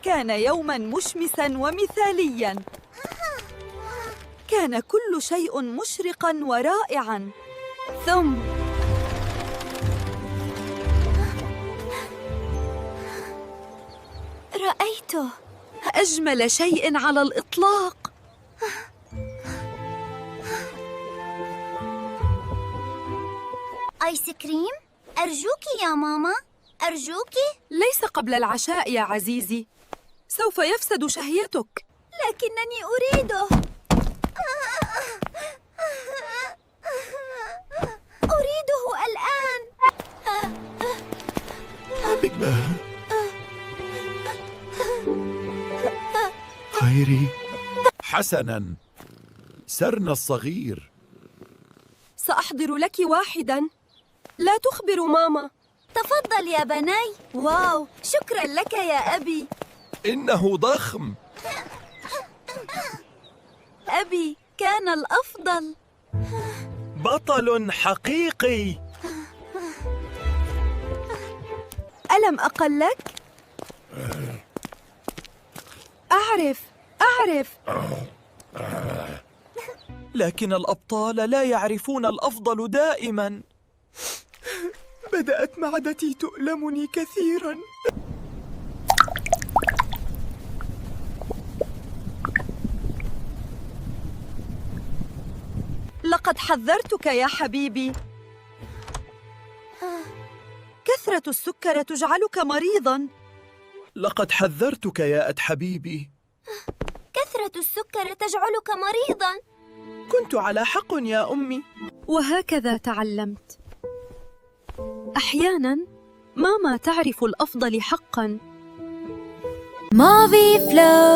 كان يوماً مشمساً ومثالياً. كان كل شيء مشرقاً ورائعاً. ثم رأيته. أجمل شيء على الإطلاق. آيس كريم؟ أرجوك يا ماما، أرجوك. ليس قبل العشاء يا عزيزي، سوف يفسد شهيتك. لكنني أريده. أريده الآن. خيري. حسناً، سرنا الصغير. سأحضر لك واحداً. لا تخبر ماما. تفضل يا بني. واو، شكراً لك يا أبي. إنه ضخم. أبي كان الأفضل. بطل حقيقي. ألم أقل لك؟ أعرف، أعرف. لكن الأبطال لا يعرفون الأفضل دائما. بدأت معدتي تؤلمني كثيرا. لقد حذرتك يا حبيبي. كثرة السكر تجعلك مريضاً. لقد حذرتك يا أد حبيبي. كثرة السكر تجعلك مريضاً. كنت على حق يا أمي. وهكذا تعلمت. أحياناً ماما تعرف الأفضل حقاً. Mavi Flow.